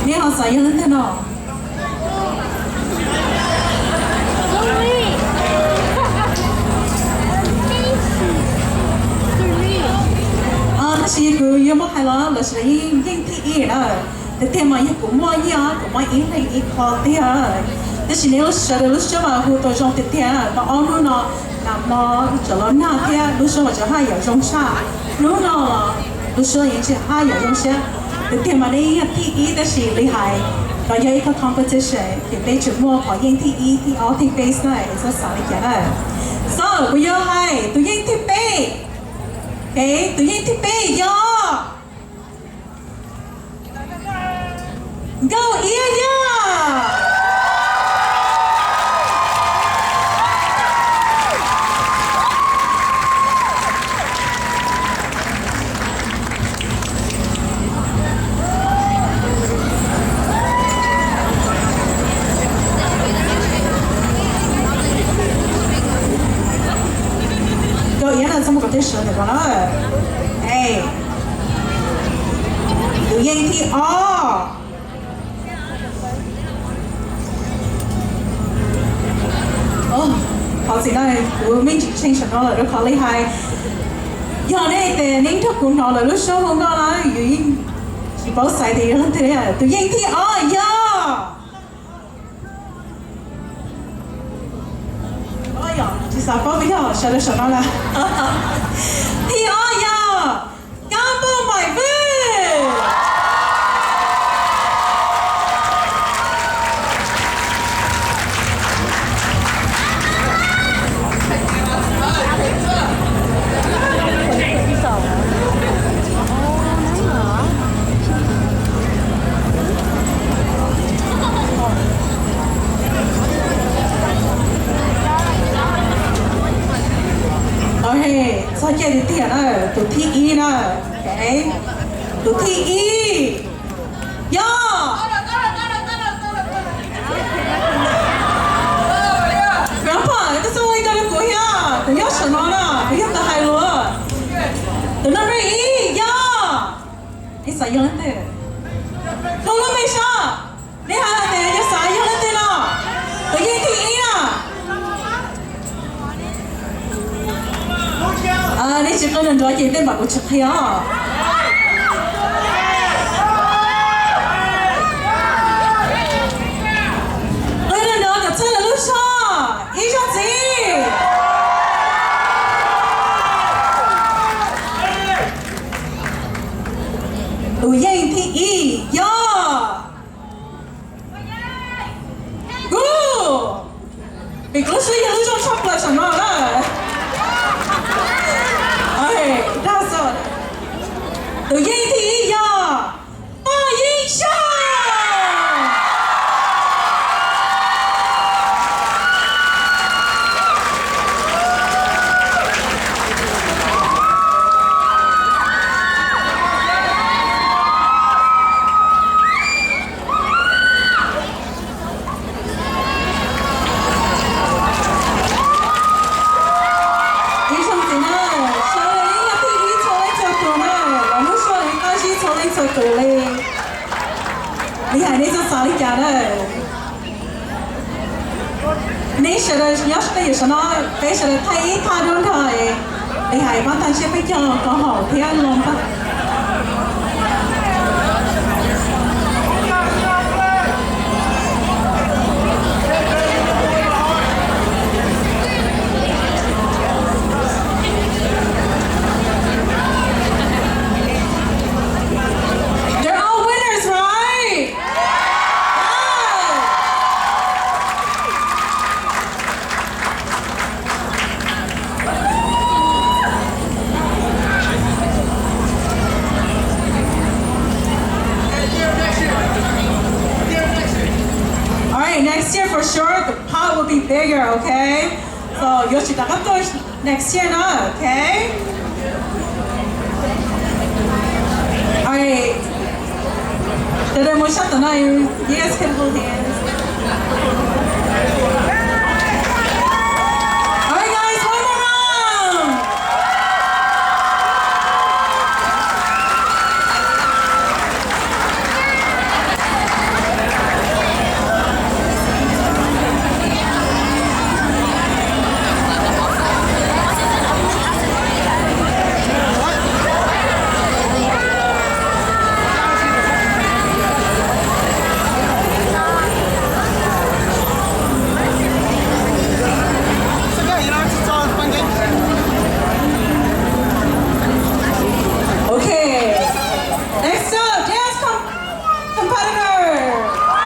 Neb ho xav yog leej twg no? Tab sis kuv yuav muab hais los lawv sawv daws yeej thib ib na. Tiag tiag mas yog kuv muaj nyiaj kuv muab ib leeg ib qho tiag. Tab sis neb sawv daws lub suab mas hu tau zoo tiag tiag. Tau ob hnub no nam no tseem los nag thiab lub suab mas tseem haj yam zoo tshaj. Hnub no los lub suab yeej tseem haj yam zoo siab. Tiag tiag mas neb yog thib ib tab sis li hais, no yog ib qho competition ces peb tseem muaj qhov yeej thib ib thib ob thib peb xwb na, es txhob xav li cas na. So kuv yuav hais tus yeej thib peb. Tus yeej thib peb yog Nkauj Iab Yaj. Nkauj Iab no txhob mus kom tej sawv ntawm ko na. Tus yeej thib ob. Thov txim na, kuv me ntsis tsheej saum no lawm rau qhov li hais, yog nej tes neb nrog kuv hnov lawv lub suab hu nkauj na, yus yeej tsis paub xaiv tias yog leej twg. Tus yeej thib ob yog, tsis xav paub yog sawv daws saum no lawm. Thib ob yog Kab Npauj Maim Vwj. Ok, txog caij tiag tiag na, tus thib ib na. Tus thib ib yog, koj xav ua li cas rau kuv thiab, kuv nyob saum no na, kuv yog tus hais lus. Tus number ib yog, nej xav yog leej twg? Hu lub npe saib, nej hais tias yog xav yog leej twg no. Tus yeej thib ib na. Nej tsis qw nrov nrov ces tej npam kuv tsis qhia os. Qw nrov nrov kom txhawb lawv lub zog. Ib zaug ntxiv. Tus yeej thib ib yog Kuv, vim kuv lub siab yog lub zoo tshaj plaws saum no na. Tus yeej thib ib yog Paj Yeeb Xyooj. Ib zaug ntxiv na, sawv daws yeej yog thib ib txhua leej txhua tus na, lawv lub suab yeej qab zib txhua leej txhua tus li. Li hais nej txoj xav li cas na? Neb sawv daws nyob sab peb yus saum no, peb sawv daws thaij ib thaj dua nrog, li hais pab tag ntshiab peb cog koom haum thiab loo pab. They're all winners, right? Yeah. All right, next year for sure, the pot will be bigger, okay? So, yuav tsum rov qab tuaj next year na, okay? All right. Sawv daws mus sab tom no, you guys can hold hands.